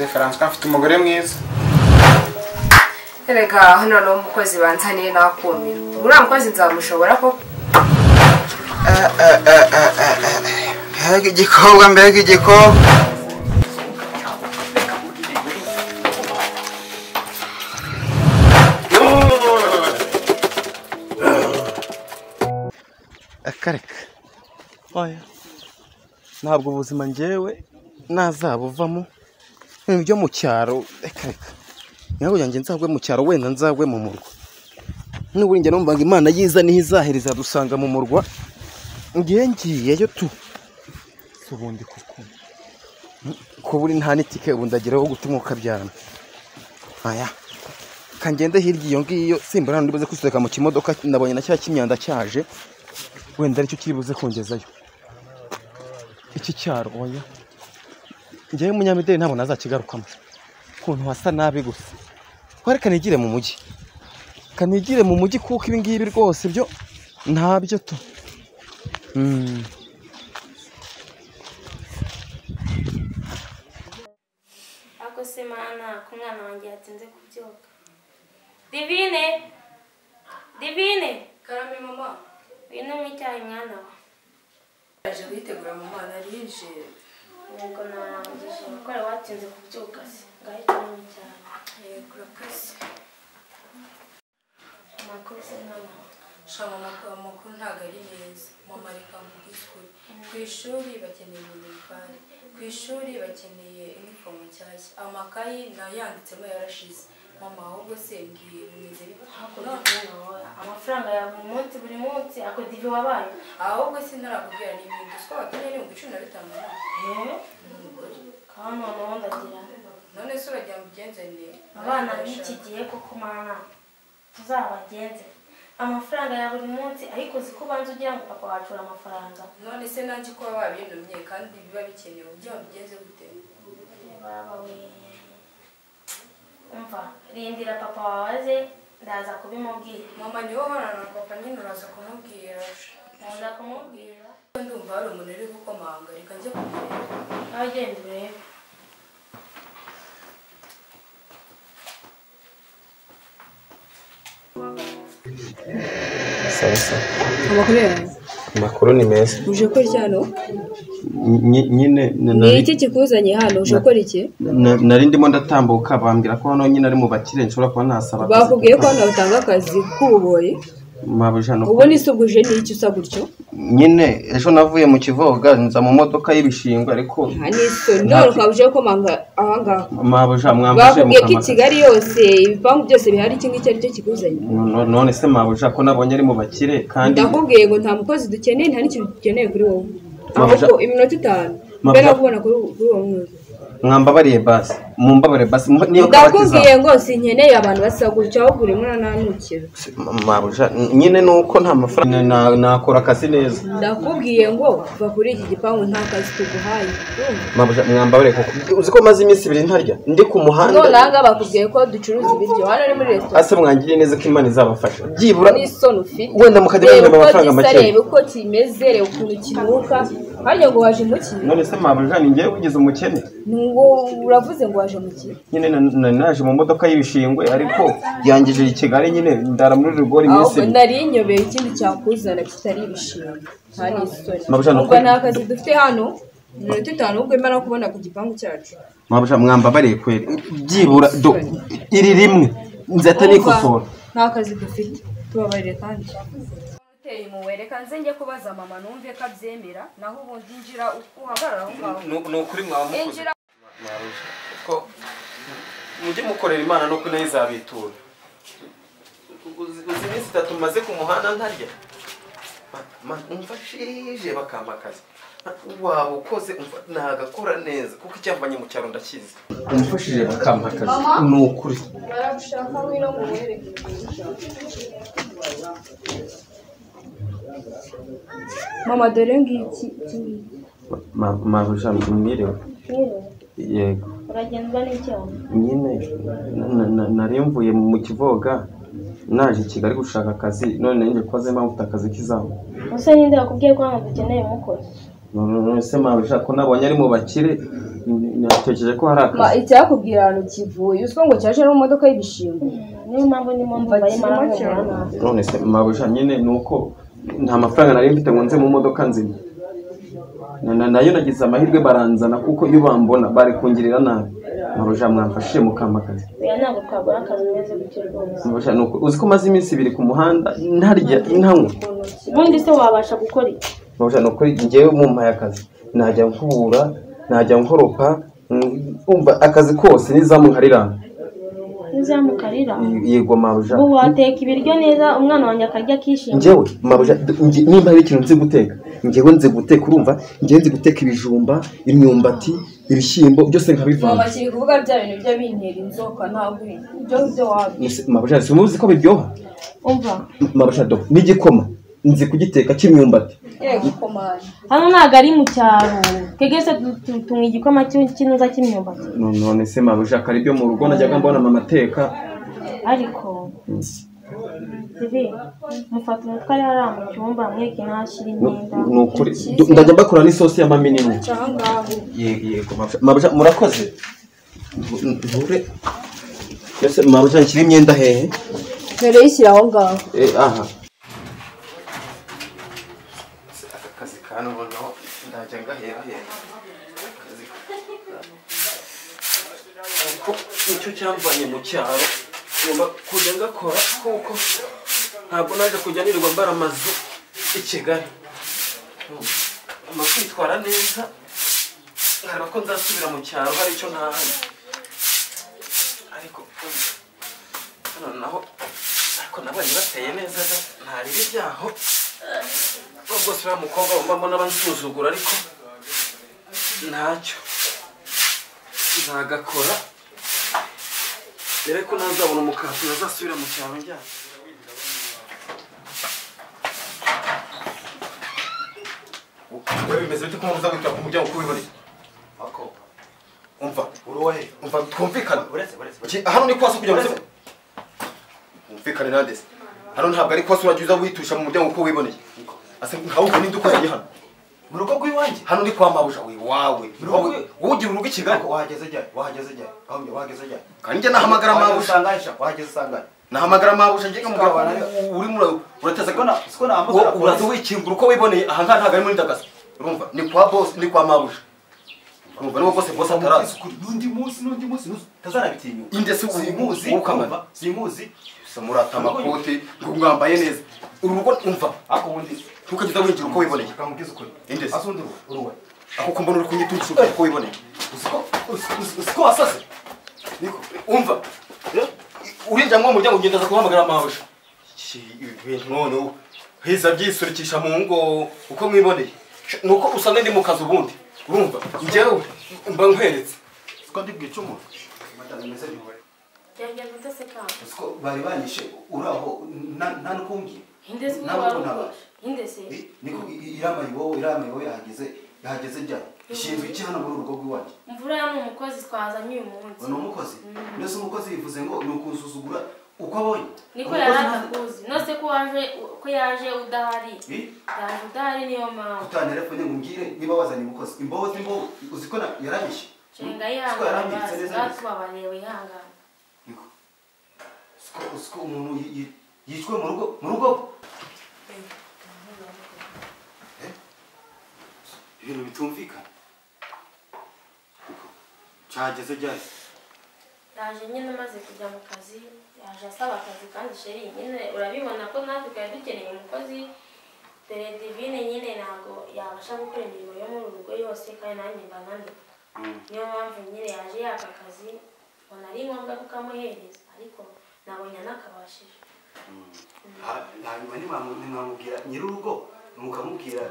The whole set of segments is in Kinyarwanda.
Muzehe François mfite umugore mwiza. Erega hano no umukozi banzaniye nakumira. Uriya mukozi nzamushobora koko? Mbega igikobwa, mbega igikobwa. Akareka. Oya. Ntabwo ubuzima njyewe nazabuvamo ibintu byo mu cyaro, reka reka. Ntabwo yanjye nzagwe mu cyaro, wenda nzagwe mu murwa. N'ubundi njye numvaga Imana yiza niho izahereza dusanga mu murwa. Ngiye ngiyeyo tu. Ubundi kuko ko buri nta nitike ubu ndageraho gutumwa byarana. Aya. Kangende hirya iyo ngiyo simbura ndibuze kwiseka mu kimodoka nabonye na cya kimyanda cyaje. Wenda aricyo kiribuze kongezayo. Iki cyaro oya. Ngiye umunyamideli ntabwo nazakigarukamo. Kuntu hasa nabi gusa. Kwareka nigire mu mujyi. Kanigire mu mujyi kuko ibi ngibi rwose byo ntabyo tu. Ako se mana ku mwana wanjye yatinze kubyuka. Divine! Divine! Karame mama. Uyu ni icyayi mwana wa. Aje kwitegura mama narije. Yego narangije. Gukora watinze kubyuka se. Ngahita mu icyayi. Yego urakoze. Amakuru se mwana. Sha mama amakuru ntabwo ari meza. Mama reka mubwiswe. Ku ishuri bakeneye minerivare. Ku ishuri bakeneye inifomu nshyashya. Amakayi nayanditsemo yarashize. Mama ahubwo se mbwiye bimeze bite? Amafaranga ya buri munsi ako divi wabaye. Ahubwo se narakubwira n'ibintu siko batumye ni 15,000. N'umugore. Kandi noneho ndagira. None se uragira ngo ugenze nde? Abana b'iki gihe koko mana tuzabagenze. Amafaranga ya buri munsi ariko ziko banza ugira ngo papa wacura amafaranga. None se nanjye ko babintumye kandi biba bikenewe ugira ngo ugenze gute? Baba we. Umva, rindira papa wawe ndaza kubimubwira. Mama ni wowe uhorana na papa nyine uraza kumubwira. Ndaza kumubwira. Ndumva hari umuntu uri gukomanga, reka njye kumureba. Nawe genda urebe. Sawa sawa. Amakuru yawe? Amakuru ni meza. Uje gukora iki hano? Nyine ni iki kikuzanye hano? Uje gukora iki? Nari ndimo ndatambuka bambwira ko hano nyine ari mu bakire nshobora kuba nasaba. Bakubwiye ko hano batanga akazi k'ububoyi? Mabuja no. Ubona isubuje ni iki usa gutyo? Nyine ejo navuye mu Kivoga nza mu modoka y'ibishingwe ariko nta n'isoni none ukaba uje komanga aha ngaha. Mabuja mwambuje. Bakubwiye ko i Kigali yose ibipangu byose bihari iki ngiki aricyo kikuzanye. None se mabuja ko nabonye ari mu bakire kandi ndakubwiye ngo nta mukozi dukeneye nta n'ikintu dukeneye kuri wowe. Ahubwo iminota 5 mbere kubona kuri uwo mwuga. Mwambabariye basi, mumbabare basi niyo kabatiza. Ndakubwiye ngo sinkeneye abantu basa gutyo ahubwo urimo urananukira. Mabuja nyine nuko nta mafaranga nakora akazi neza. Ndakubwiye ngo va kuri iki gipangu nta kazi tuguhaye. Mabuja mwambabare koko uzi ko maze iminsi 2 ntarya ndi ku muhanda. None aha bakubwiye ko ducuruza ibiryo hano ni muri restaurant. Ase mwangiriye neza ko Imana izabafasha. Byibura n'isoni ufite. Wenda mukajya muhemba amafaranga make. Reba uko kimeze, reba ukuntu kinuka. Harya ngo waje muki? None se mabuja ni ngewe ugize umukene? Ngo uravuze ngo waje muki? Nyine naje mu modoka y'ibishingwe ariko yangije i Kigali nyine ndara muri rugori iminsi. Ahubwo nari nyobeye ikindi cyakuzana kitari ibishingwe. Nta n'isoni. Ubwo nta kazi dufite hano. Iminota 5 ubwo imara kubona ku gipangu cyacu. Mabuja mwambabariye kweri. Byibura iri rimwe nzata nikosora. Nta kazi dufite. Tubabarire kandi. Uteye muwereka nze njye kubaza mama numve ko abyemera naho ubundi injira uhagarara aho ngaho. Ni ukuri mwaba mukoze. Ko mujye mukorera Imana no kunayo izabitura. Uzi iminsi 3 maze ku muhanda ntarya. Umfashije bakampa akazi. Waba ukoze nagakora neza kuko icyamvanye mu cyaro ndakizi. Umfashije bakampa akazi. Ni ukuri. Baragushaka ngwino muwereke. Mama dore ngiki iki. Mabuja mwiriwe. Yego. Uragendwa n'icyaha? Nyine nari mvuye mu Kivoga naje i Kigali gushaka akazi none nje koze mpamvu mfite akazi k'izamu. Ese ninde wakubwiye ko hano dukeneye umukozi? None se mabuja ko nabonye ari mu bakire Natekereje ko hari akazi. Icyakubwira ahantu kivuye uziko ngo cyaje no mu modoka y'ibishingwe. Niyo mpamvu ndimo ndumva arimo arahumura nabi. None se mabuja nyine nuko nta mafaranga nari mfite ngo nze mu modoka nzima. Nayo nagize amahirwe baranzana kuko iyo bambona bari kungirira nabi. Mabuja mwamfashije mukampa akazi. Oya ntabwo twagura akazi umeze gutyo rwose. Mabuja nuko uzi ko maze iminsi ibiri ku muhanda ntarya intanywa. Ubundi se wabasha gukora iki? Mabuja nuko njyewe mumpaye akazi najya nkubura, najya nkoropa, umva akazi kose n'izamu nkarirana. N'izamu karira? Yego mabuja. Ubu wateka ibiryo neza umwana wanjye akarya akishima. Njyewe mabuja nimba hari ikintu nzi guteka, njyewe nzi guteka urumva, njyewe nzi guteka ibijumba, imyumbati, ibishyimbo byose nkabivanga. Mama kiri kuvuga bya bintu byo bintera inzoka ntabwo ibyo byo wabyo. Mabuja simuzi ko biryoha? Umva. Mabuja do n'igikoma nzi kugiteka cy'imyumbati. Yego komana. Hano ntago ari mu cyaro. Twebwe se tunywa igikoma cy'inuza cy'imyumbati. None se mabuja kari byo mu rugo najyaga mbona mama ateka. Ariko Divi mufata umutwe ari hariya mu cyumba mweke ntashyira imyenda. Nukuri ndajya mbakora n'isosi ya maminini. Yego mabuja murakoze. Nture. Ese mabuja nshyira imyenda hehe? Mbere yishyira aho ngaho. Aha. Akazi kano noneho ndajya ngahera akazi ariko nicyo cyamvanye mu cyaro ngomba kujya ngakora kuko ntabwo naje kujya nirirwa mbara amazu i Kigali. Ngomba kwitwara neza nkareba ko nzasubira mu cyaro hari icyo ntahanye. Ariko hano naho ariko nabonye bateye neza nta ribi ryaho. Ubwo se uriya mukobwa wumva mbona bansuzugura ariko ntacyo nzagakora dore ko ntazabona umukasi nazasubira mu cyaro njyana. Wewe bimeze bite ko muza kwita ku muryango uko wiboneye? Ako. Umva, uruwahe? Umva twumvikane. Uretse. Hano ni kwasa kugira ngo twumvikane nande se. Hano ntabwo ari kwasa urajya uza witusha mu muryango uko wiboneye. Ase nkaho ninde ukozanye hano? Mu rugo rw'iwanjye? Hano ni kwa mabuja wawe. Wowe ugira urugo i Kigali. Wahageze ryari? Wahageze ryari? Ahubwo wahageze ryari? Kandi njye nahamagara mabuja. Wahageze sangahe? Nahamagara mabuja njye nkamubwira uri muri urateza siko nahamagara. Uraza wikingura uko wiboneye aha ngaha ntabwo ari muri Ndagaso. Urumva ni kwa boss ni kwa mabuja. Urumva niwo bose boss atarazi. N'undi munsi tazarabitinyuka. Inde se simuzi ukamana. Simuzi. Murata amakote ngo mwambaye neza. Uru rugo umva ako wundi ntukageza winjira uko wiboneye. Akamubwiza ukuri. Inde se asundi uruwe. Ako kumbona uri kunyitusha uko wiboneye. Usiko wasase. Niko umva. Urinjira mu muryango ugenda za kuhamagara mabuja. Ibintu none hiza byisurikisha mu ngo uko mwiboneye. Nuko usanga ndi mu kazi ubundi. Urumva njyewe mba nkweretse. Siko ndibwica umuntu. Madame meze bihore. Byagenda ute se kandi? Usiko bari banyishe uraho nta nukumbwiye. Inde se wari inde se? Niko iramayibobo yahageze ryari? Ishinzwe iki hano muri urugo rw'iwanjye? Mvura ni umukozi twazanye uyu munsi. Ni umukozi? Mbese umukozi bivuze ngo ni ukunsuzugura uko abonye? Niko yaratakuzi. Nose ko waje ko yaje udahari. Yaje udahari niyo mpamvu. Utantelefone ngo umbwire niba wazanye umukozi. Imbobo z'imbobo uzi ko yaranyishe. Cenga yihangane. Batubabariye wihangane. Niko. Siko umuntu yicwe mu rugo. Ibintu bitumvikana. Cyageze ryari? Yaje nyine amaze kujya mu kazi, yaje asaba akazi kandi sheri nyine urabibona ko natwe twari dukeneye umukozi. Dore Divine nyine ntabwo yabasha gukora imirimo yo mu rugo yose kandi nanjye mba naniwe. Niyo mpamvu nyine yaje yaka akazi, mbona ari ngombwa kukamuhereza ariko nabonye anakabashije. Hanyuma nimwamubwira nyir'urugo mukamubwira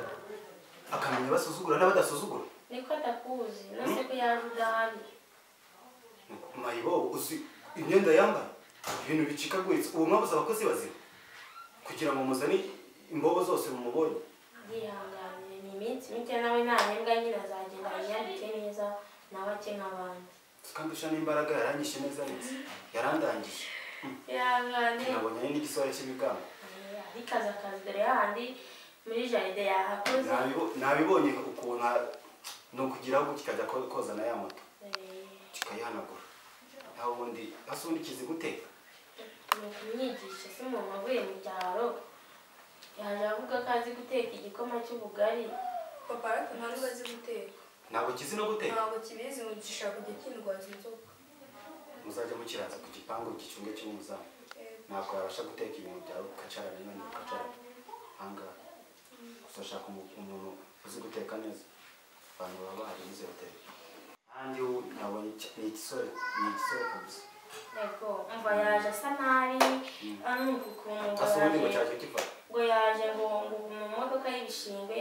akamenya basuzugura n'abadasuzugura. Niko atakuzi, nose ko yaje udahari. Mayibobo uzi imyenda yambaye ibintu bicikaguritse ubu mwabuze abakozi bazima kugira ngo muzane imbobo zose mumubonye. Yihanganire ni iminsi mike nawe nahembwa nyine azagenda yiyandike neza nawe ake nk'abandi. Tukandusha n'imbaraga yaranyishe neza neza yarandangije. Yihangane. Nabonye ari n'igisore cy'ibigango. Ariko azi akazi dore hahandi muri jaride yahakoze. Nabibonye ukuntu Ni ukugiraho kikajya koza na ya moto kikayihanagura. Naho ubundi hasi ubundi kizi guteka. Ni ukumwigisha se umuntu avuye mu cyaro yaje avuga ko azi guteka igikoma cy'ubugari. Papa ariko nta nubwo azi guteka. Ntabwo kizi no guteka. Ntabwo kibizi ngo gishaka kujya kindwaza inzoka. Muzajya mukiraza ku gipangu gicunge cy'umuzamu. Ntabwo yabasha guteka ibintu byawe ukacarana n'ibindi ukacarana. Ahangaha gusa shaka umuntu uzi guteka neza. Abantu baba bahari muri hoteli. Kandi nabonye ni igisore kabisa. Yego, umva yaje asa nabi anuka ukuntu asa ubundi ngo cyaje kiva. Ngo yaje ngo mu modoka y'ibishingwe.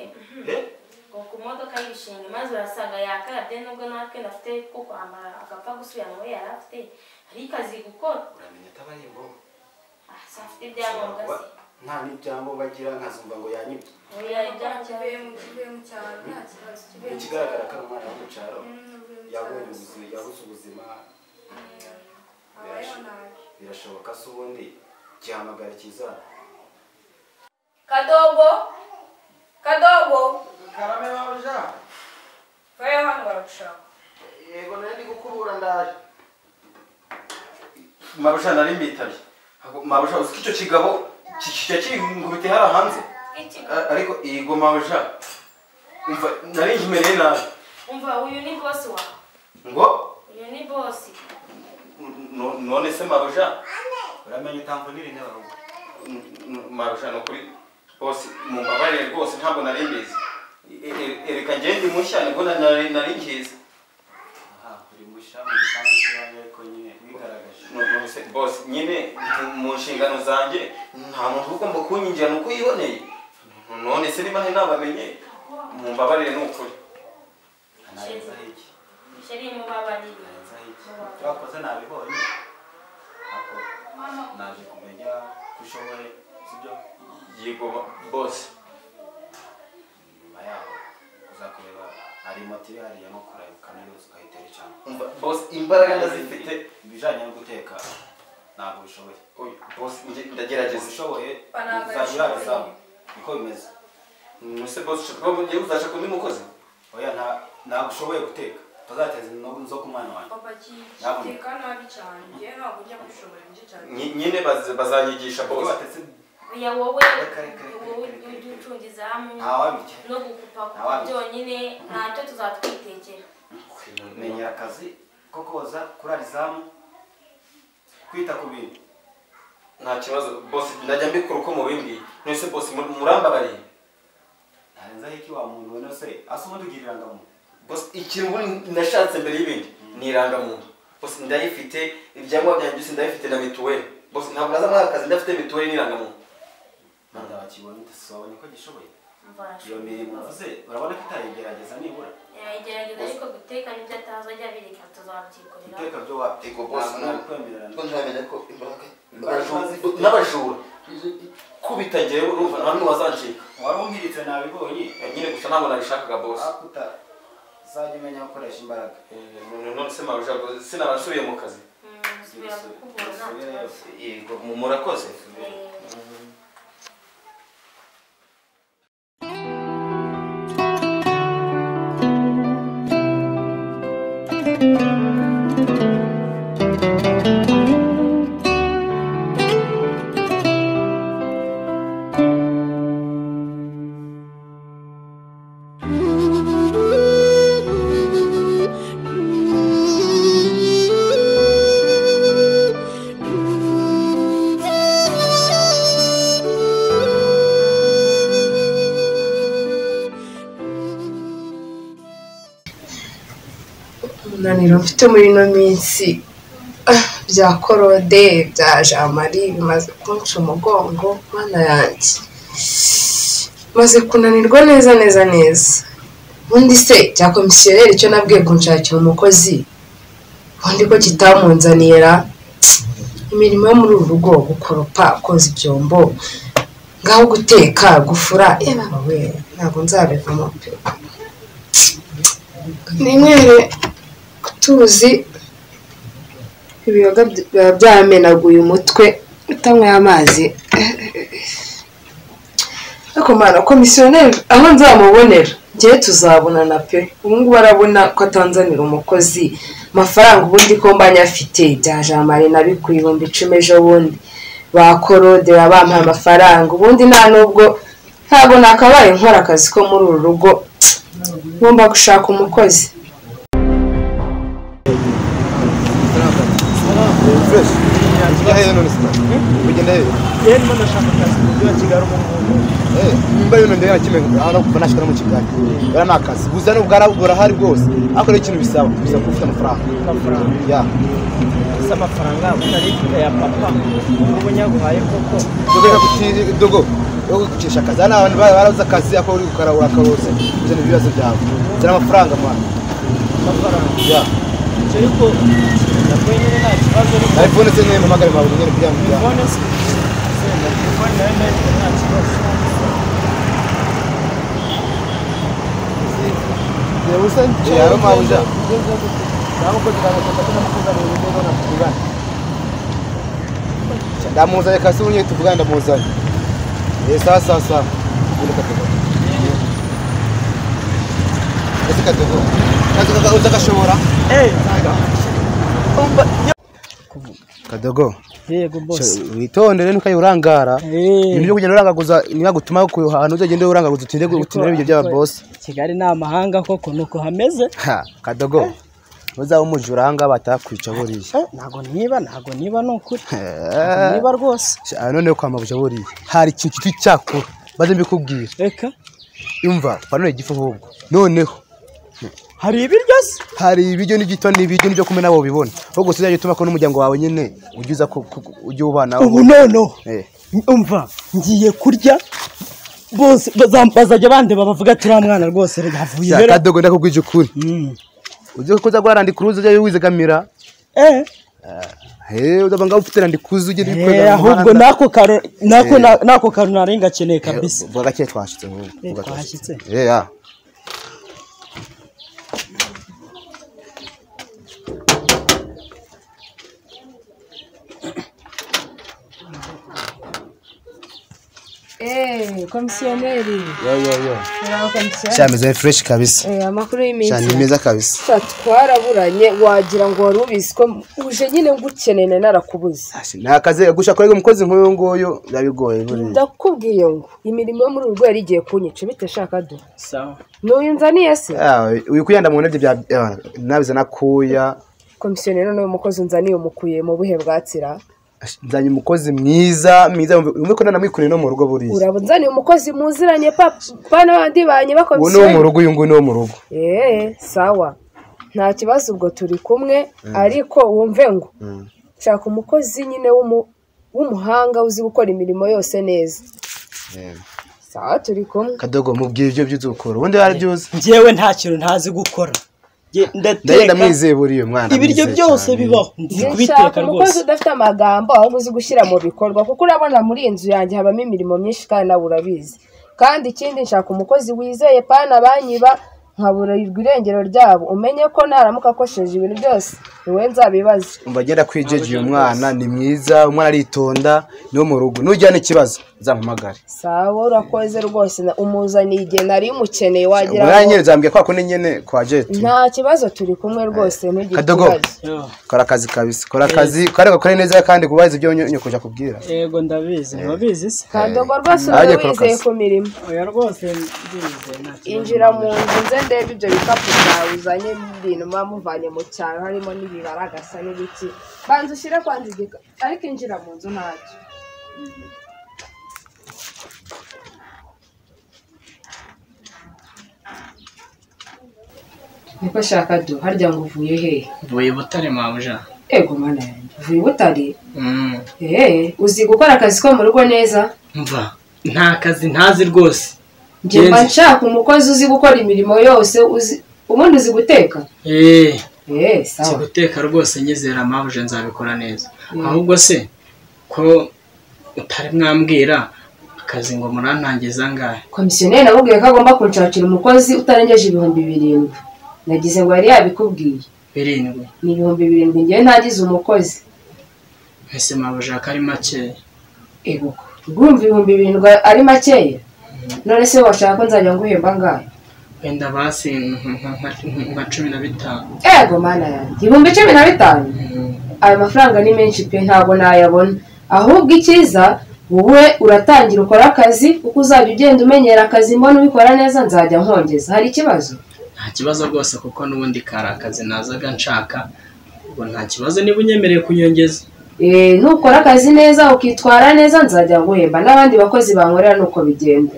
Ngo ku modoka y'ibishingwe maze urasanga yakarabye nubwo natwe ndafite ko kwambara agapfa gusubira mu yari afite ariko azi gukora. Uramenya ataba ari imbobo. Asa afite ibyangombwa se. Nta n'ibyangombwa agira nkazumva ngo yanyibye. Oya ibyangombwa kivuye mu cyaro nta kibazo kivuye. Ikigaragara ko ari umwana wo mu cyaro yabonye ubuzima yabuze ubuzima. Birashoboka se ubundi gihamagara kiza. Kadogo Kadogo Karame mabuja. Vayo hano baragushaka. Yego nari ndi gukubura ndaje. Mabuja nari mbitabye. Mabuja uzi ko icyo kigabo kijya kinkubite hara hanze. Ariko yego mabuja. Umva nari nkimereye nabi. Umva uyu ni boss wawe. Ngo? Uyu ni boss. None se mabuja uramenye utamvunira intebe ahubwo. Mabuja no kuri boss mumbabarire rwose ntabwo nari mbizi. Ereka ngende mushya nibwo nari nkiza. Aha uri mushya mu gipangu cy'iwanyu ariko nyine wigaragaje. None se boss nyine mu nshingano zanjye nta muntu ugomba kunyinjira nuko yiboneye. None se niba ntabamenye mumbabarire n'ukuri. Sheri mubabarire. Twakoze nabibonye. Ako naje kumenya kushoboye sibyo? Yego boss. Nyuma yaho uzakureba ari moto iri hariya no kurayukana yose ukayitera cyane. Umva boss imbaraga ndazifite ibijanye no guteka ntabwo bishoboye. Oya boss ndagerageza. Ushoboye uzagira izamu. Niko bimeze. Nuse boss ushaka ngiye uzashaka undi mukozi? Oya ntabwo ushoboye guteka. Tuzateza inzoka umwana wanjye. Papa kiteka nabi cyane. Ngiye ntabwo njya kubishobora ibyo cyane. Nyine bazanyigisha boss. Oya wowe ujye ucunga izamu no gukupa byonyine ntacyo tuzatwitekera. Menyera akazi ko koza kurara izamu kwita ku bintu. Nta kibazo boss ndajya mbikora uko mubimbwiye. None boss murambabariye. Ntarenzaho iki wa muntu we se asa ubundi ugira irangamuntu. Boss ikintu nashatse mbere y'ibindi ni irangamuntu. Boss ndayifite ibyangombwa byanjye byose ndayifite na mituweli. Boss ntabwo naza muri aka kazi ndafite mituweli n'irangamuntu. Manda wakibonye ute ko gishoboye. Iyo mirimo uvuze urabona ko itayigerageza nibura. Yayigerageza ariko guteka nibyo atazi ajya abireka tuzabyikorera. Guteka byo wapteko boss ntabwo ntamenya ko imbaraga n'abajura kubita ngewe urumva nta n'umwe wazancika. Wari umpiritse nabibonye. Nyine gusa ntabwo nabishakaga boss. Uzajya umenya gukoresha imbaraga. None se mabuja sinabasubiye mu kazi. Subira gukubura nta kibazo. Yego murakoze. Umunaniro mfite muri ino minsi bya korode bya Jean Marie bimaze kunca umugongo mana yanjye maze kunanirwa neza neza neza. Ubundi se cya komisiyoneri icyo nabwiye kunshakira umukozi ubundi ko kitamunzaniye ra imirimo yo muri uru rugo gukoropa koza ibyombo ngaho guteka gufura we ntabwo nzabivamo pe. Ninywere tuzi ibiyoga biba byamenaguye umutwe utanyweye amazi. Ariko mana komisiyoneri aho nzamubonera Njye tuzabonana pe. Ubu ngubu arabona ko atanzanira umukozi. Amafaranga ubundi ko mbanya afite bya Jean Marie nabikuye 10,000 ejo bundi. Bakorode bampaye amafaranga ubundi nta nubwo ntabwo nakabaye nkora akazi ko muri uru rugo. Ngomba gushaka umukozi. Ndamuzanye kasi unye tuvugana ndamuzanye. Sasa sasa. Kadogo. Yego boss. Witondere nuko urangara. Ibintu byo kugenda urangaguza nibagutuma ku hantu uzagende urangaguza utinde gutindira ibyo byaba boss. Kigali ni amahanga koko nuko hameze. Ha, Kadogo. Uzaba umujura hanga batakwica buriya. Ntago niba nukuri. Niba rwose. None kwa mabuja buriya. Hari ikintu cyakora. Baze mbikubwira. Reka. Imva, panone igifu ahubwo. Noneho hari ibiryo se? Hari ibiryo n'igito n'ibiryo n'ibyo kumena nabo bibona. Ahubwo uzajya utuma ko n'umuryango wawe nyine ujye uza ujye ubana. Ubu nono. Umva, ngiye kurya bose bazajya bandeba bavuga ati uriya mwana rwose yavuye rero. Kadogo ndakubwije ukuri. Uzi ko uza guharandi kuruza ujye wizigamira. Uzabanga ufite randi kuzu ujye wikwega. Ahubwo nako karo nako karo narenga keneye kabisa. Vuga gake twashitse ahubwo. Vuga twashitse. Ya. Komisiyoneri. Yo. Shameze fresh kabisa. Amakuru y'iminsi. Cyane meza kabisa. Twaraburanye wagira ngo wari ubizi ko uje nyine ngukenene narakubuze. Nakaze gushaka kurega umukozi nk'uyu nguyu birabigoye buriya. Ndakubwiye ngo imirimo yo muri uru rwego yarigiye kunyica bitashaka do. Sawa. N'uyu nzaniye se? Uyu kuyanda mu ntebye bya nabiza nakuya. Komisiyoneri n'uyu mukozi nzaniye umukuye mu buhe bwatsira? Nzanye umukozi mwiza umwe ko nanamwikureye no mu rugo buriya. Urabonzaniye umukozi muziranye papa n'abandi banye bakomisiyo. Uwo no mu rugo uyu nguyu no mu rugo. Sawa. Nta kibazo ubwo turi kumwe ariko wumve ngo nshaka umukozi nyine w'umuhanga uzi gukora imirimo yose neza. Sawa turi kumwe. Kadogo mubwiye ibyo by'uzukora. Ubundi yarabyuze. Njyewe nta kintu ntazi gukora. Ndagenda mwizeye buriya mwana. Ibiryo byose bibaho nzi kubiteka rwose. Umukozi udafite amagambo ahubwo uzi gushyira mu bikorwa kuko urabona muri iyi nzu yanjye habamo imirimo myinshi kandi nawe urabizi. Kandi ikindi nshaka umukozi wizeye pana banyiba nkaburirwa irengero ryabo umenye ko naramuka akosheje ibintu byose niwe nzabibaza. Umva agenda kwijeje uyu mwana ni mwiza, umwana aritonda no mu rugo. Nujyana ikibazo uzampamagare. Sawa urakoze rwose umuzaniye igihe nari mukeneye wagira ngo. Nyine nzambwiye kwa kundi nyene kwa Jet. Nta kibazo turi kumwe rwose ntugire ikibazo. Kora akazi kabisa. Kora akazi kareka kore neza kandi kubaza ibyo nyokoja kubwira. Yego ndabizi. Ntibabizi se? Kadogo rwose wizeye ku mirimo. Oya rwose ndizeye nta kibazo. Injira mu nzu nze ndebe ibyo bikapu byawe uzanye ibintu muvanye mu cyaro harimo n'ibibaragasa n'ibiki. Banza ushyire kwanza igikapu ariko injira mu nzu ntacyo. Niko shaka do harya ngo uvuye hehe? Mvuye Butare mabuja. Ego mana yanjye uvuye Butare? Uzi gukora akazi ko mu rugo neza? Mva nta kazi ntazi rwose. Njye mba nshaka umukozi uzi gukora imirimo yose uzi ubundi uzi guteka? Sawa. Nzi guteka rwose nyizera mabuja nzabikora neza. Ahubwo se ko utari mwambwira akazi ngo murantangiza angahe? Komisiyoneri namubwiye ko agomba kunshakira umukozi utarengeje 7,000. Nagize ngo yari yabikubwiye. 7. Ni 7,000 ngiye ntagize umukozi. Ese mabuja ko ari makeya? Ego. Urumva 7,000 ari makeya? None se washaka ko nzajya nguhemba angahe? Wenda basi nka 15. Ego mana yanjye, 15,000? Ayo mafaranga ni menshi pe, ntabwo nayabona. Ahubwo icyiza wowe uratangira ukora akazi, uko uzajya ugenda umenyera akazi mbona ubikora neza nzajya nkongeza. Hari ikibazo? Nta kibazo rwose, kuko n'ubundi kari akazi nazaga nshaka, ubwo nta kibazo niba unyemereye kunyongeza. Nukora akazi neza ukitwara neza nzajya nguhemba, n'abandi bakozi bankorera nuko bigenda.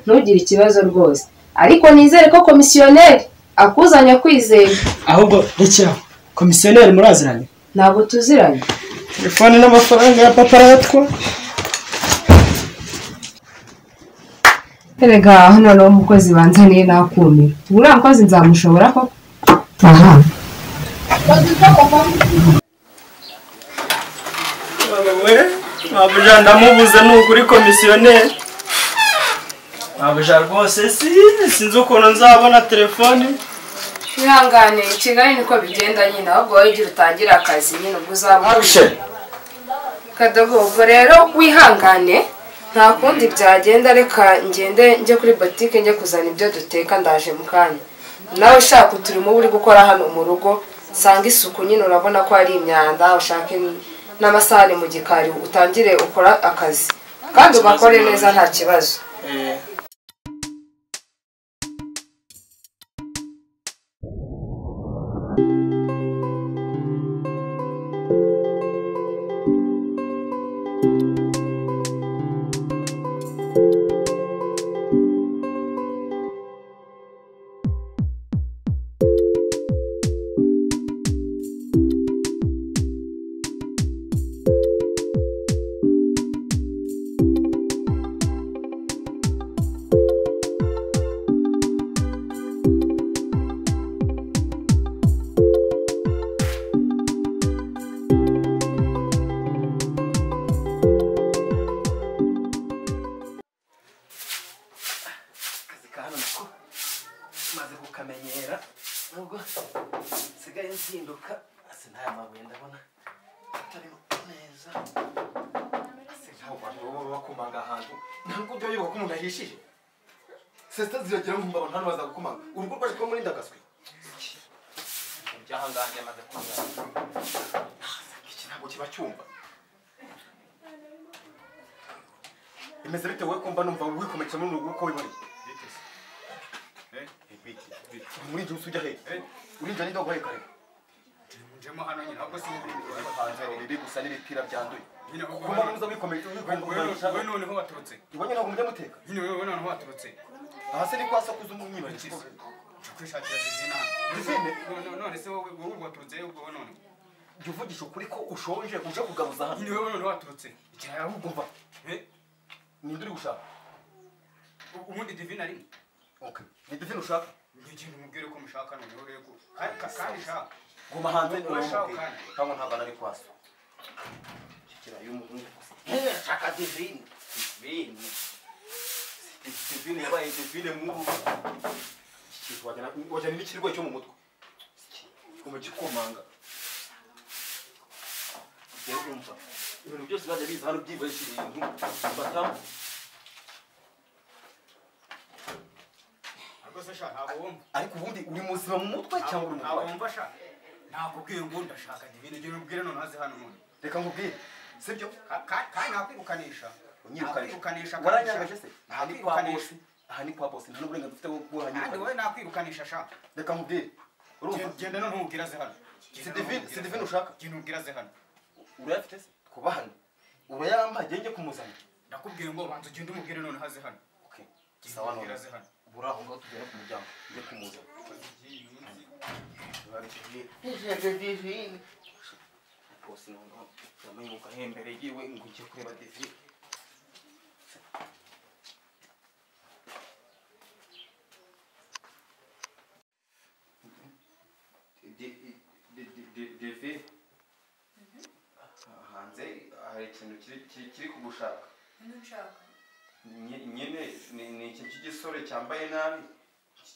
Ntugire ikibazo rwose. Ariko nizere ko komisiyoneri akuzanya kwizeye. Ahubwo rekera, komisiyoneri muraziranye? Ntabwo tuziranye. Telefone n'amafaranga ya papa arayatwa. Erega hano nawe umukozi banzaniye nakumira. Uriya mukozi nzamushobora koko? Aha. Mabuja ndamubuze ni ukuri komisiyoneri. Mabuja rwose sinzi ukuntu nzabona telefone. Ihangane, i Kigali niko bigenda nyine, ahubwo wowe igira utangire akazi nyine ubwo uzabona. Kadogo, ubwo rero wihangane, nta kundi byagenda, reka ngende njye kuri botike njye kuzana ibyo duteka, ndaje mu kanya. Nawe ushaka uturimo uri gukora hano mu rugo, sanga isuku nyine urabona ko ari imyanda, ushake n'amasahani mu gikari utangire ukora akazi kandi ugakore neza nta kibazo. Sesta ziragira nkumva abantu hano baza gukomanga. Urugo rwaje kuba muri ndagaswe. Byahangange amaze kumva. Iki ntabwo kiba cyumva. Imeze bite wowe kumva numva wikometse muri urugo uko wiboneye? Muri nje usujya he? Uri nje nindo guhe kare. Njemo hano nyine ahubwo si uri gusa n'ibipira byanduye. Kuma muza wikometse wewe noneho waturutse. Ibonye ntabwo mujya muteka. Nyine wewe noneho waturutse. Aha se ni kwasa kuza umwibaje. Kwishakira Divine hano. Divine? None se wowe wowe waturutse ubwo none. Jya uvugisha ukuri ko ushonje uje kugaruza hano. Nyine wewe noneho waturutse. Igihe ahubwo mva. Ninde uri gushaka? Ubundi Divine ari. Okay. Ni Divine ushaka? Ngiye umubwire ko mushaka none urebe ko. Kandi shaka. Guma hanze ntabwo ntabwo nari kwasa. Kikira y'umuhungu. Shaka Divine. Divine. Divine yabaye Divine mu wajyana n'ikirwa cyo mu mutwe. Kuma gikomanga. Umva. Ibintu byose bajya biza hano byibashye ibintu batamo. Ariko ubundi uri muzima mu mutwe cyangwa uri murwayi? Ntabwo sha. Nakubwiye ngo ndashaka Divine, genda ubwire none haze hano none. Reka nkubwire. Sibyo? Kandi nakwirukanisha. Unyirukanisha. Waranyangaje se? Nakwirukanisha. Aha ni kwa boss, nta n'uburenganzira ufite bwo guhanyirukana. Kandi wowe nakwirukanisha sha. Reka nkubwire. Urumva? Genda none ubwire aze hano. Si Divine, si Divine ushaka? Genda ubwire aze hano. Urayafite se? Twubahane. Urayampa ngenge kumuzana. Ndakubwiye ngo banza ugende umubwire none haze hano. Okay. Sawa none. Ubura aho ngaho tugera ku muryango njye kumuzana. Divine. Boss noneho yamenye hembere yiwe ngo njye kureba Divine. Divine. Hanze hari ikintu kiri kugushaka. Ntushaka. Nyine ni ikintu cy'igisore cyambaye nabi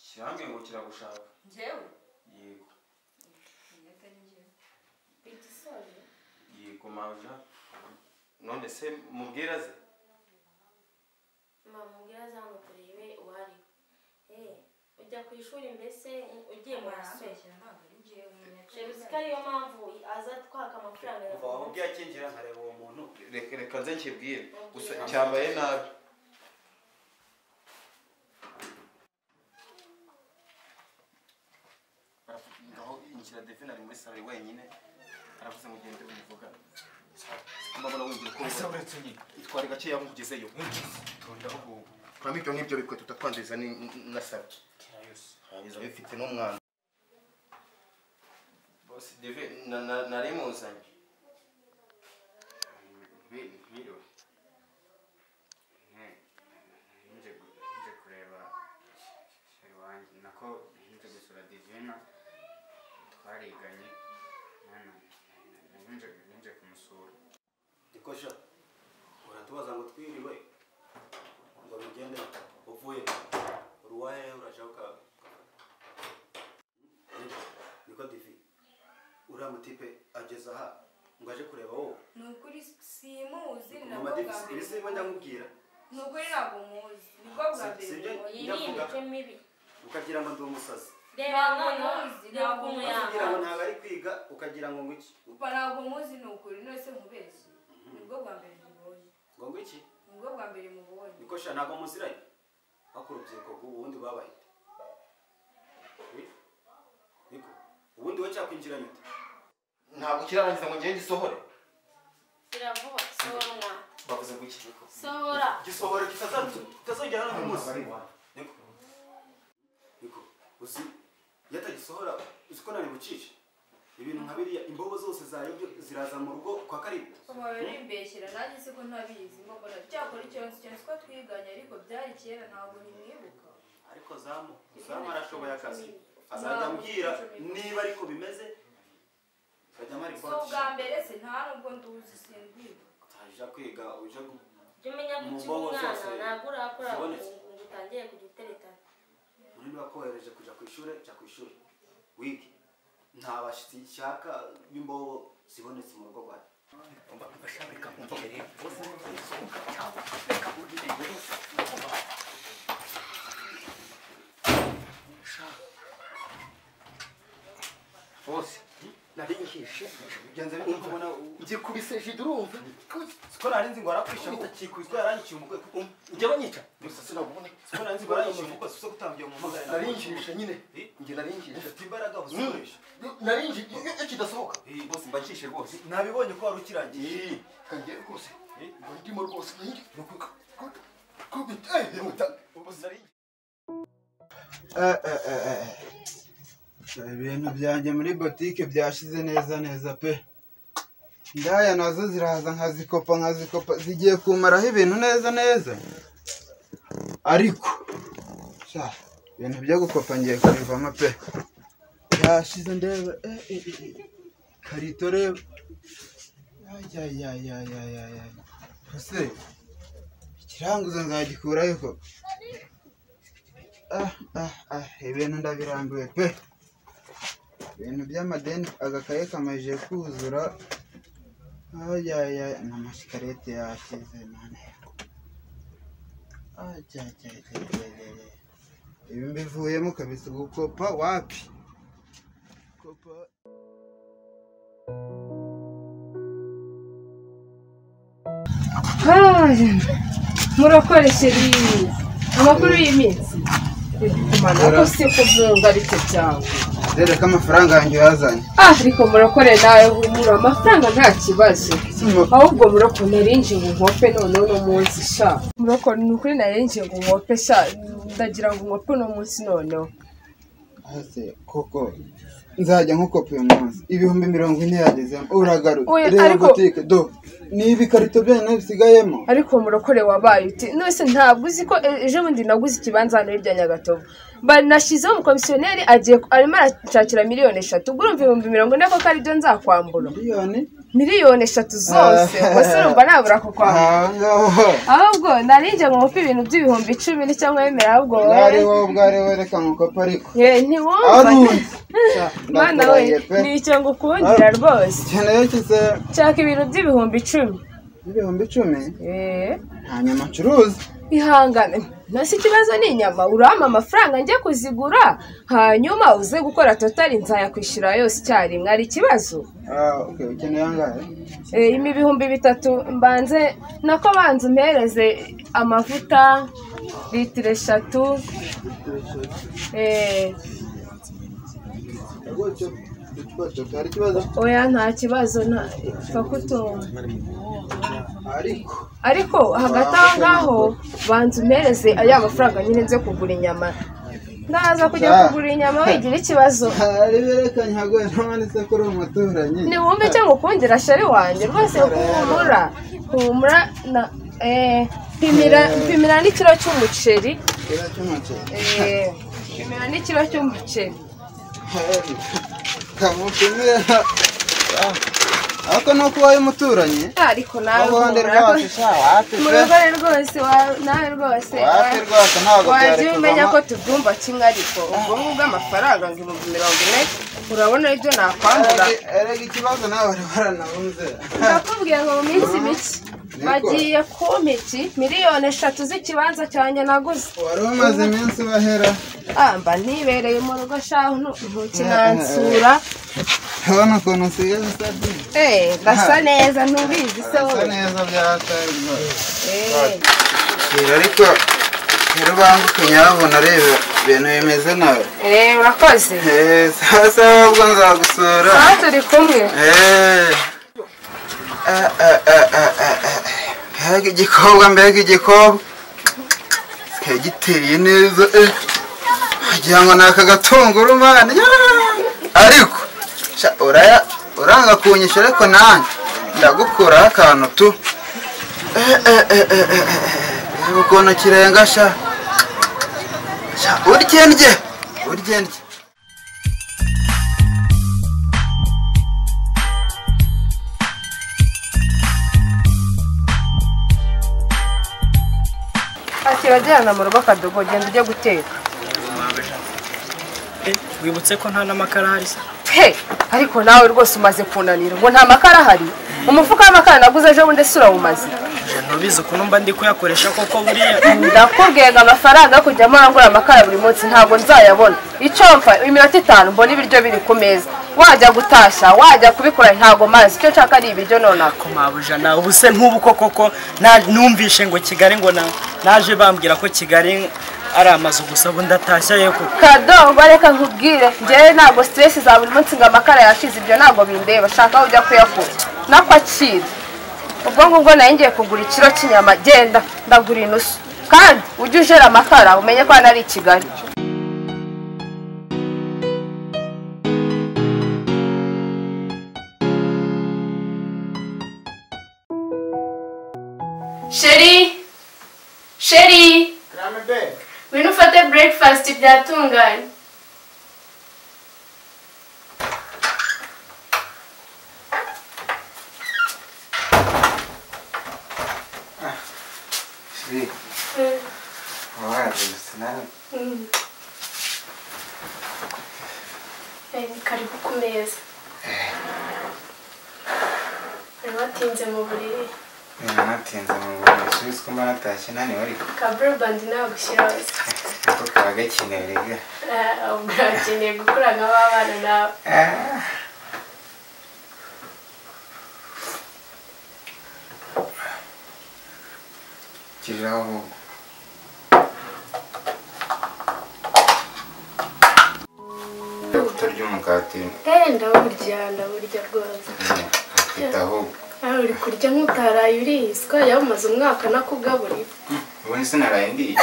kirambwiye ngo kiragushaka. Njyewe? Yego. Igisore? Yego maja. None se mubwira ze? Mama mubwira ze hano turebe uwari. Kujya ku ishuri mbese ugiye mu basore. Chéri uzi ko ariyo mpamvu aza twaka amafaranga ya Kuva aho ubwiye akinjira nkareba uwo muntu. Reka nze nkibwire gusa cyambaye nabi. Ngaho injira Devine ari muri sale wenyine aravuze ngo ugende umuvugane. Mbabona winjira ko Ese uretse nyine itwara gakeya nkugezeyo. Tonda ahubwo Kuramo ibyo ngibyo bikweto tutatwangiza na sale. Biza bifite n'umwanda. Boss Devine nari muzanye. Mwiriwe. Nje kureba chéri wanjye nako nje gusura Divina twariganye nje kumusura. Nikosha uratubaza ngo twiriwe ngo bigende uvuye uruwahe urashaka niko Divi uriya mutipe ageze aha ngo aje kureba wowe. Ni ukuri simuzi Mama Divi ibi si njya nkubwira. Ni ukuri ntabwo muzi nibwo bwa mbere Sibyo Iyi ni imico mibi. Ukagira ngo ndi umusazi. Reba noneho reba ukuntu Ukagira ngo yambaye. ntabwo ari kwiga ukagira ngo ngo iki Papa ntabwo muzi ni ukuri none se nkubeshye nibwo bwa mbere mubonye. Ngo iki Nibwo bwa mbere mubonye. Niko sha ntabwo muziranye ariko urubyiruko rw'ubu babaye niko ubundi we cyakwinjiranye ute? Ntabwo kirarangiza ngo ngende gisohore. Kiravuba sohora mwana. Bavuze ngo iki? Sohora. Gisohora kitazongera hano umunsi. Niko niko uzi yatagisohora uzi ko nari bucice ibintu nka biriya imbobo zose zayobye ziraza mu rugo kwa Karibu. Papa barimbeshyira nanjye se ko ntabizi mbona cyakora icyo nzi ko twiganye ariko byari kera ntabwo nimwibuka. Ariko zamu arashoboye akazi azajya ambwira niba ariko bimeze azajya amara Si ubwa mbere se nta nubwo nduzi sindwibuka. Utaja kwiga uje Jya umenya ko mu ukiri mbobo umwana zose ntabwo urakura ngo zibonetse. utangire kujya uteretana. Muri bakohereje kuja ku ishuri jya ku ishuri wige nta bashitsi nshaka b'imbobo zibonetse mu rugo rwanjye. Bose nari ngishe Bigenze bite kubona ngikubise jide urumva siko nari nzi ngo arakwisha ko yaranyiciye umukwe njye banyica gusa sinabubone siko nari nzi ngo yaranyiciye umukwe siko kutambiye mu magara nari ngishe nyine njye nari ngishe ufite imbaraga uzikoresha nari ngishe iyo kidasohoka bose mba ngishe rwose nabibonye ko wari ukirangiye kangiye rwose mba ndimo rwose kubita nari Ibintu byanjye muri botike byashize neza neza pe. Indaya nazo ziraza nkazikopa nkazikopa zigiye kumaraho ibintu neza neza. Ariko sha ibintu byo gukopa ngiye kubivamo pe. Byashize ndeba karito reba. Ay. Ese ikiranguzo nzagikurayo ko. Ibintu ndabirambiwe pe. Ibintu by'amadeni agakaye kamajije kuzura. Ayayay n'amashikarete yashize mane. Ayayay. Ibi mbivuyemo kabisa gukopa wapi? Kopa. Murokore chéri amakuru y'iminsi ko si kuvuga bite byawe Dore ko amafaranga yanjye yazanye. Ariko murokore nawe humura amafaranga nta kibazo ahubwo muroko narinje ngo nkope none uno munsi sha muroko ni ukuri narinje ngo nkope sha ndagira ngo nkope uno munsi noneho. Ase koko nzajya nkukopa uyu munsi 40,000 yagezemo uragarutse reba botike do ni ibikarito byonyine bisigayemo. Ariko murokore wabaye uti none ntabwo uzi ko ejo bundi naguze ikibanza hano hirya Nyagatovu banashizeho umukomisiyoneri agiye arimo arashakira 3 miliyoni ubwo urumva 40,000 ko ari byo nzakwambura 3 miliyoni zose ubwo urumva nabura kukwambura. Ahubwo narinjye ngo nkope ibintu by'10,000 ni cyangwa yemera ahubwo wowe bwari wowe reka nkope ariko ntiwumva Mana we ni icyo ngukundira rwose nshaka ibintu by'10,000. 10,000? Nta nyama ncuruza. Ihangane Nasi ikibazo ni inyama, urampa amafaranga njye kuzigura, hanyuma uze gukora totali nzayakwishyura yose icyarimwe. Ari ikibazo? Okay, ukeneye angahe? 3000 mbanze nako banze umpereze amavuta litiro 3. Oya nta kibazo, nta kutumva. Ariko hagati aho ngaho banza umpereze aya mafaranga nyine nze kugura inyama. Ndaza kujya kugura inyama wigira ikibazo. Niwumve icyo ngukundira sheri wanjye rwose, humura humura na pimira n'ikiro cy'umuceri. Pimira n'ikiro cy'umuceri. Kamupimira. Ako no kuba umuturanyi ariko nawe murogore rwose nawe rwose waje umenya ko tubyumva kimwe, ariko ubwo ngubwo amafaranga ngo 40,000 urabona ibyo nakwambura. Erega ikibazo nawe wari waranabunze. Ndakubwiye ngo mu minsi mike bagiye kumpa iki 3,000,000 z'ikibanza cyanjye naguze. Wari umaze iminsi bahera. Mba nibereye mu rugo shaho ntukinansura. Urabona ukuntu usigaye usa neza. Ndasa neza ntubizi se wowe. Ndasa neza byatari rwose. Ariko rero banguke nyabona reba ibintu bimeze nawe. Urakoze. Sasa ubwo nzagusura. Turi kumwe. Mbega igikobwa, mbega igikobwa kikaba giteye neza, wagira ngo ni aka gatunguru mani. Ariko uranga kunyisha, ariko nanjye ndagukuraho akantu tu. Reba ukuntu kirenga sha, urye ndye urye ndye. Kirajyana mu rugo kadogo, genda ujye guteka. Wibutse ko nta n'amakara ahari se? He, ariko nawe rwose umaze kunanira ngo nta makara ahari. Umufuka w'amakara naguze ejo bundi se urawumaze? Ntubizi ukuntu mba ndi kuyakoresha koko buriya. Ndakubwiye ngo amafaranga yo kujya ngura amakara buri munsi ntabwo nzayabona. Icyo mfa iminota 5 mbona ibiryo biri ku meza. Wajya gutashya, wajya kubikora ntago mazi. Icyo nshaka ari ibiryo nonaha. Ko mabuja nawe ubuse nkubu koko numvishe ngo Kigali ngo naje bambwira ko Kigali ari amazu gusa, ubu ndatashya yeko. Kado bareka nkubwire, njyewe ntabwo stress za buri munsi ngo amakara yashize, ibyo ntabwo bindeba. Shaka aho ujya kuyakura nakwakira. Ubwo ngubwo nayo ngiye kugura ikiro cy'inyama, genda ndagura inusu. Kandi ujye ujera amakara umenye ko hano ari i Kigali. Sheri, Sheri, ngwino ufate breakfast byatunganye. Sheri, wazindutse nawe? Karibu ku meza. Wari watinze mu buriri. Natinze mu buriri, ko mba natashye naniwe ariko. Ka broband nagushyiraho. Ako kaba gakenewe rega. Ubwo urakeneye gukura nk'abana nawe. Kiraho ahubwo. Kutarya umugati. Ndawurya, ndawurya rwose. Mfite ahubwo. Uri kurya nk'utaraye uriye, siko yawumaze umwaka nakugaburiye. Ubundi sinaraye ndiye.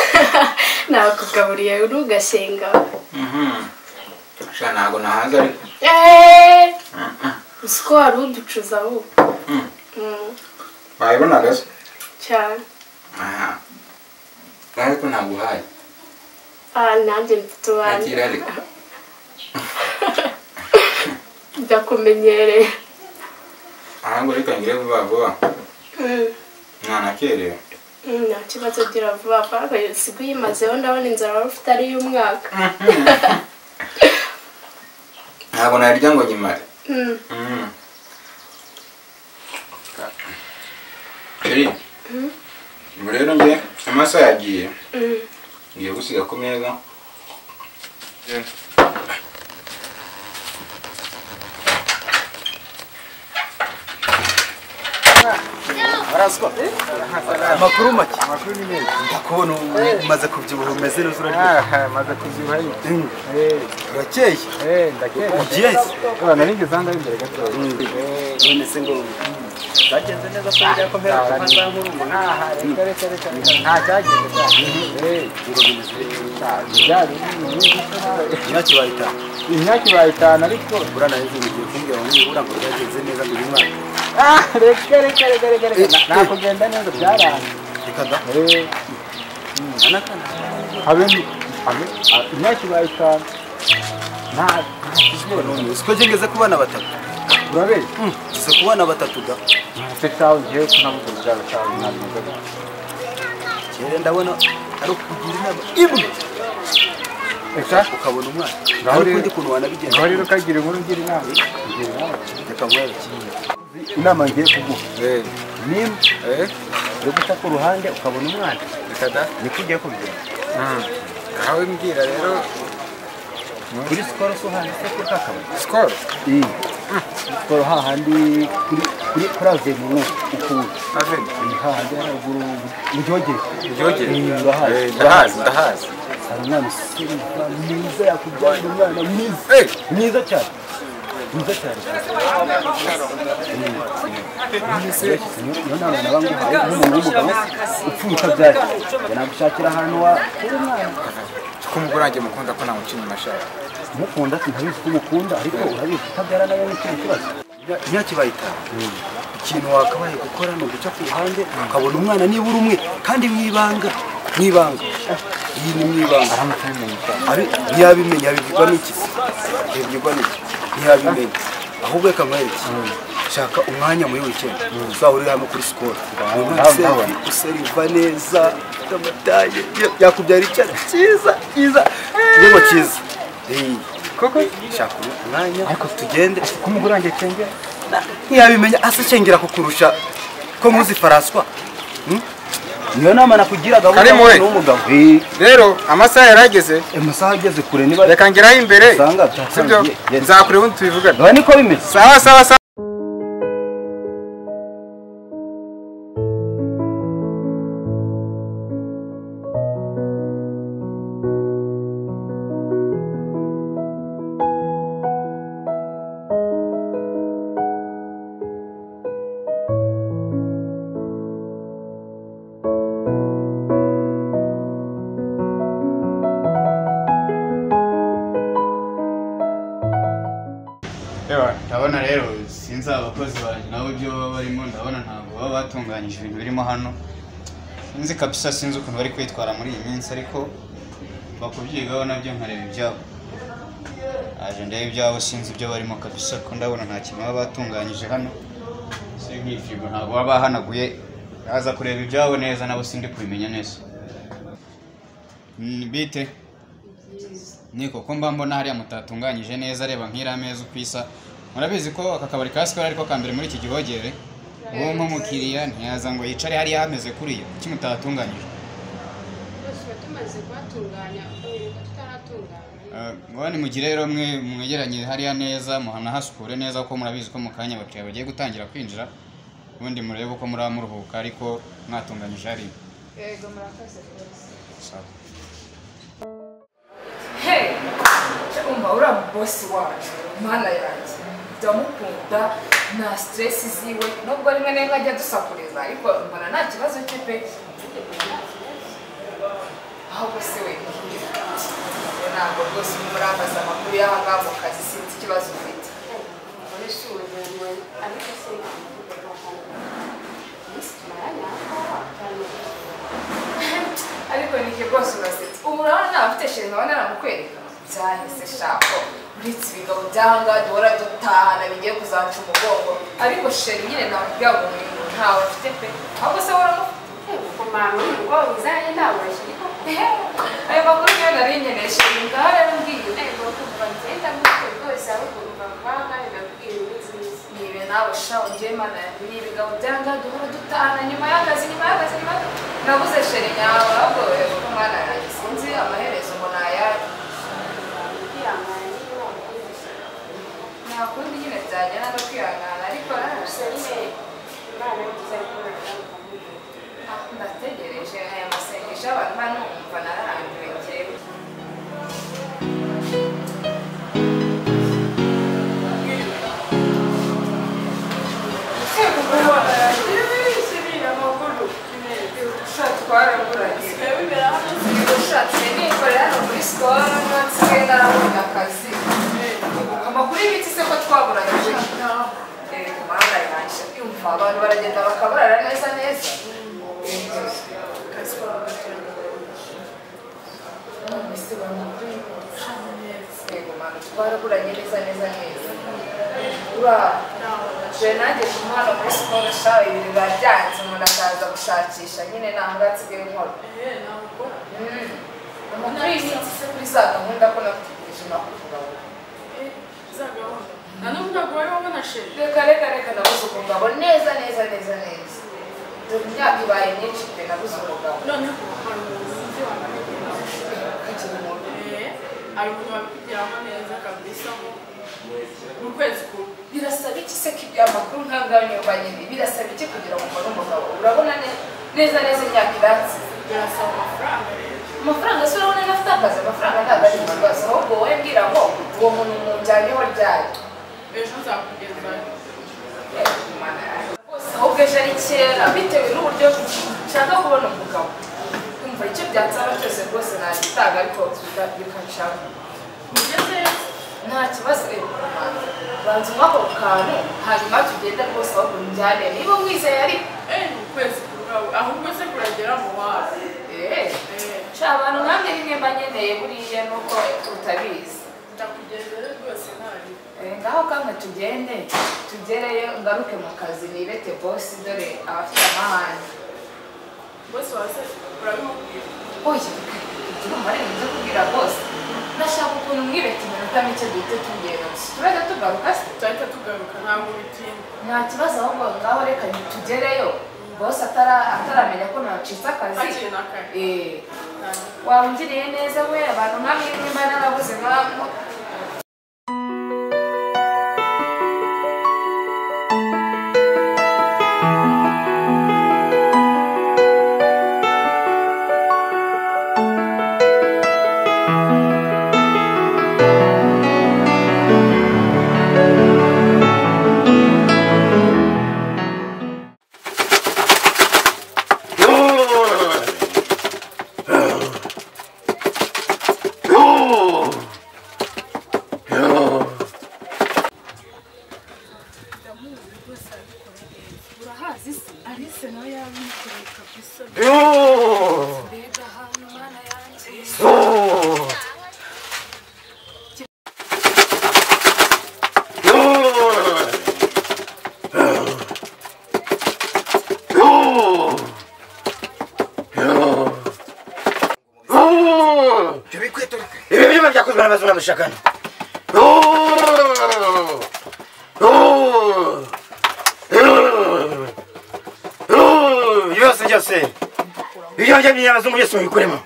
Nakugaburiye ntugashenga. Sha ntago nahaze ariko. Siko wari uducuza ahubwo. Wayibonaga se? Cyane. Aha. Ariko ntabwo uhaye. Nanjye mfite uwanjye. Akira ariko. Ndakumenyereye. Ahubwo reka ngire vuba vuba. Mwanakerewe. Nta kibazo, gira vuba vuba. Sigo uyimazeho ndabona inzara wari ufite ari iy'umwaka. Ntabwo narya ngo nyimare. Sheri, ubu rero njye amasaha yagiye. Ngiye gusiga ku meza. Araswa. Amakuru make. Amakuru ni meza. Ndakubona umaze kubyibuha umeze neza uraryoha. Maze kubyibuha. Urakeye. Ndakeye. Ugiye se? Nari ngeze ahangaha imbere gato. None se ngo byagenze neza ko bijya ko mpera ku masaha nkuru ngo Reka reka reka nta cyagenze ngo bimeze imyaka ibaye itanu. Imyaka ibaye itanu ariko urana neza ugiye kumbwira ngo nibura ngo byagenze neza ngo uyu mwaka. Reka reka reka reka reka nakugenda neza byaranze. Reka da. Habe imyaka ibaye itanu. Nta none siko ngeze ku bana batatu. Urabeshya? Ngeze ku bana batatu da. Se cyawe ngiye kunabuze urubyaro cyawe ntabwo. Kera ndabona ari ukugira inama imwe. Esa ukabona umwana. Ngaho ukundi kuntu wanabigenza. Ngaho rero kagira inkuru ngira inama. Reka nkwereke. Inama ngiye kuguha. Nimba yo guca ku ruhande ukabona umwana. Reka da. Niko ugiye kubigenza. Ngaho mbwira rero kuri Skol so handitse ko kakabari. Skol? Skol hahandi kuri kuri avenue ukuntu. Avenue? Hahandi haruguru mu Gihogere. Gihogere? Ndahazi. Ndahazi ndahazi. Hari umwana useriva mwiza yakubyarira umwana mwiza. Mwiza cyane. Mwiza cyane. Niyo nama naba nguhaye nk'umuntu w'umugabo upfuye utabyara. Nagushakira ahantu wakura umwana. Ko umugore wanjye mukunda ko namuca inyuma ashaka. Mukunda ntabizi ko umukunda ariko urabizi utabyara nawe ni ikindi kibazo. Imyaka ibaye itanu. Ikintu wakabaye gukora ni uguca ku ruhande ukabona umwana nibura umwe kandi mwibanga mwibanga. Iyi ni mwibanga. Ntiyabimenya abibwirwa n'iki se? Abibwirwa n'iki? Ntiyabimenya. Ahubwo reka nkwereke. Shaka umwanya muri weekend uzahurire hamwe kuri Skol. Useriva neza amataye yakubyara icyana cyiza cyiza yego cyiza. Koko shaka umwanya tugende ko umugore wanjye cengera ntiyabimenya asa cengera kukurusha ko muzi Faraswa. Niyo nama nakugiraga n'umugabo. Rero amasaha yarageze. Amasaha ageze kure niba reka ngeraho imbere. Sibyo nzakureba ubundi tubivugane. Niko bimeze. Sawa sawa sawa. Ndabona rero sinzi abakozi banjye nabo ibyo baba barimo ndabona ntabwo baba batunganyije ibintu birimo hano. Sinzi kabisa sinzi ukuntu bari kwitwara muri iyi minsi ariko bakubyigaho nabyo nkareba ibyabo. Aje ndeba ibyabo sinzi ibyo barimo kabisa ko ndabona nta kintu baba batunganyije hano. Si nk'iyi firigo ntabwo baba bahanaguye aza kureba ibyabo neza nabo sindi kubimenya neza. Bite? Niko ko mba mbona hariya mutatunganyije neza reba nk'iriya meza uko isa. Murabizi ko aka kabari ka Skol ariko kambere muri iki Gihogere. Uwo nk'umukiriya ntiyaza ngo yicare hariya hameze kuriya. Kuki mutatunganyije? Bose tumaze kuhatunganya ubu tutaratunganya. Ngo nimugire rero mwe mwegeranye hariya neza muhanahasukure neza kuko murabizi ko mu kanya abakiriya bagiye gutangira kwinjira. Ubundi murebe uko muri muruhuka ariko mwatunganyije hariya. Yego murakoze rwose. Sawa. Hey, umva uriya bosi wacu mana yanjye ndamukunda nta stress ziwe nubwo rimwe na rimwe ajya dusakuriza ariko mbona nta kibazo cye pe. Ahubwo se we ntabwo rwose urimo urambaza amakuru y'aha ngaha mu kazi sinzi ikibazo ufite. Ariko nike rwose urasetsa ubu urabona naba afite sheri nkaba naramukwereka byahise shako uretse ibigabo by'ahangaha duhora dutahana bigiye kuzaca umugongo ariko sheri nyine nakubwira ngo ntawe afite pe ahubwo se waramufite. Ayo makuru niyo nari nkeneye sheri ngaho rero mbwira. Nibe nawe sha ongeye mana yanjye ni ibigabo by'ahangaha duhora dutahana nyuma y'akazi nyuma y'akazi nyuma nabuze sheri nyawe ahubwo mana yanjye sinzi Sikoro nsigaye narabonye akazi. Amakuru y'ibiti se ko twaburanye. Mana yanjye yumva abantu baragenda bakaburara neza neza. Twaraburanye neza neza neza. Ura nanjye hano muri sikoro sha ibintu biba byanze umuntu akaza gushakisha nyine ntaho nsigaye nkora. Amakuru y'iminsi se kuri za gahunda ko nagutegereje nakuvuga wowe. Za gahunda? Na n'ubu ntabwo wari wabona sheri? Reka reka reka nabuze umugabo neza neza neza neza. Dore imyaka ibaye myinshi pe nabuze umugabo. Noneho hari umuntu uzi wabikugeraho. Kakiri umuntu? Hari umuntu wabikugeraho neza kabisa mu kwezi kumwe. Birasaba iki se ko ibyo amakuru nk'angayo nyumva nyine birasaba iki kugira ngo mbone umugabo? Urabona neza neza imyaka iransize. Birasaba amafaranga rero. Amafaranga se urabona ntafite akazi, amafaranga ntabwo ari ikibazo ahubwo wowe mbwira ngo uwo muntu mujyanyeho ryari. Ejo nzakugezayo. Rwose ahubwo ejo ari kera bitewe n'uburyo nshaka kubona umugabo. Kumva icyo byansaba cyose rwose nagitanga ariko bikancamo. Mugezeyo? Nta kibazo rero banza umwe ako kantu hanyuma tugende rwose ahubwo njyane niba umwizeye ariko. Ni ukwezi kurwawe ahubwo se kuragera mu wawe. Sha abantu nkamwe rimwe mba nkeneye buriya nuko utabizi. Ndakugezeyo rwose ntari. Ngaho kamwe tugende tugereyo ngaruke mu kazi nibete bosi dore abafite amahane. Bosi wawe urabimubwira? Oya urumva ari ibintu byo kubwira bosi. Ndashaka ukuntu mwibeta iminota mike duhite tugenda. Turajya tugaruka se? Turahita tugaruka ntabwo bitinda. Nta kibazo ahubwo ngaho reka tugereyo. Bosi ataramenya ko nacitse akazi. Hakiri na kare. Wangiriye neza we abantu nkamwe nimba narabuze nkamwe. Shakana. Yose byose ibyo by'abazungu byose mubikuremo.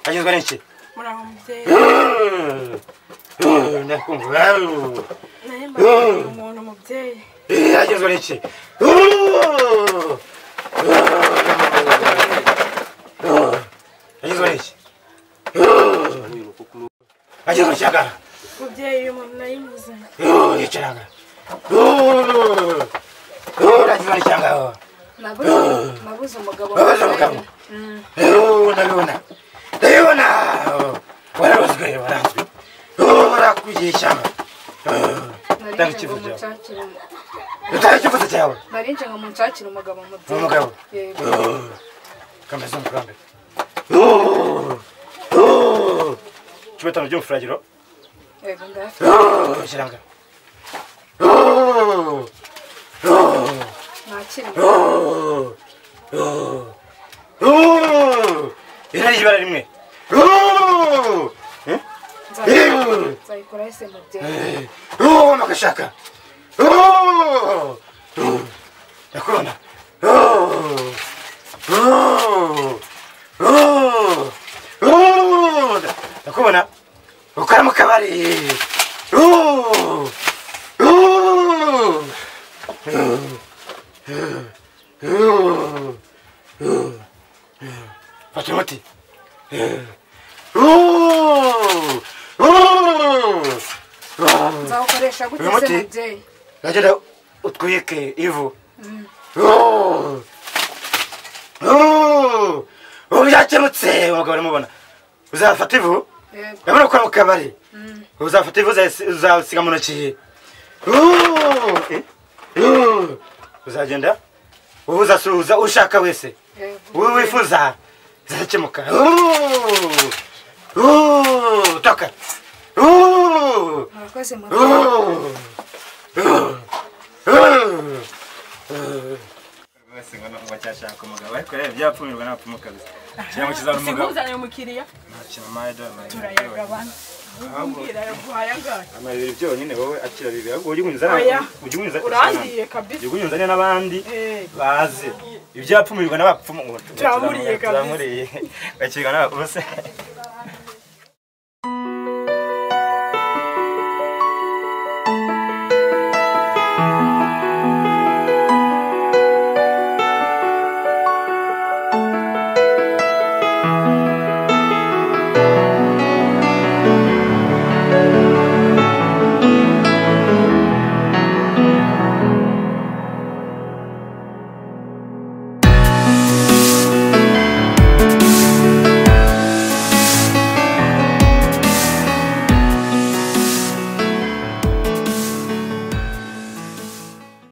Agezwa n'iki? Muraho mubyeyi. Ndakumva. Naye umuntu mubyeyi. Agezwa n'iki? Agezwa n'iki? Agezwa n'iki? Mubyeyi uyu muntu nayimuzanye. Yicaraga. Agezwa n'iki? Nabuze umugabo. Nabuze umugabo. Ndabibona. Ndabibona. Wararozwe, waranzwe. Warakwigiye ishyamba. Tanga icyifuzo cyawe. Tanga icyifuzo cyawe. Narinje ngo munshakire umugabo mubyeyi. Umugabo. Yego. Kameze umugambi. 15 by'umufuragiro. Yego ndafite. Kiranga. Nakiri. Irari ibara rimwe. Nzayikora ese mubyeyi. Makashaka. Ndakubona. Ndakubona. Ukora mu kabari. Fata umuti. Nzawukoresha gute se mubyeyi? Uragenda utwike ivu. Byakemutse umugabo uramubona. Uzafata ivu? Urabona ko mu kabari. Uzafata ivu uzasiga mu ntoki. Uzagenda uzasuhuza ushaka wese. Wowe wifuza zakemuka. Toka. Murakoze mugabo. Rwose ngo bacyashaka umugabo ariko rero byapfumirwa n'abapfumu kabisa. Cyangwa kizana umugabo. Sikuzanira umukiriya. Ntacyo mamaye dore. Turayagabana. Umbwira yaguhaye angahe? Ama bibiri byonyine wowe akira bibiri. Ahubwo ujye unyuza ujye unyuza. Urangiye kabisa. Ujye unyuza n'abandi baze. Ibyapfumirwa n'abapfumu ngo turamuriye kabisa. Turamuriye. Bakirwa n'abapfumu se.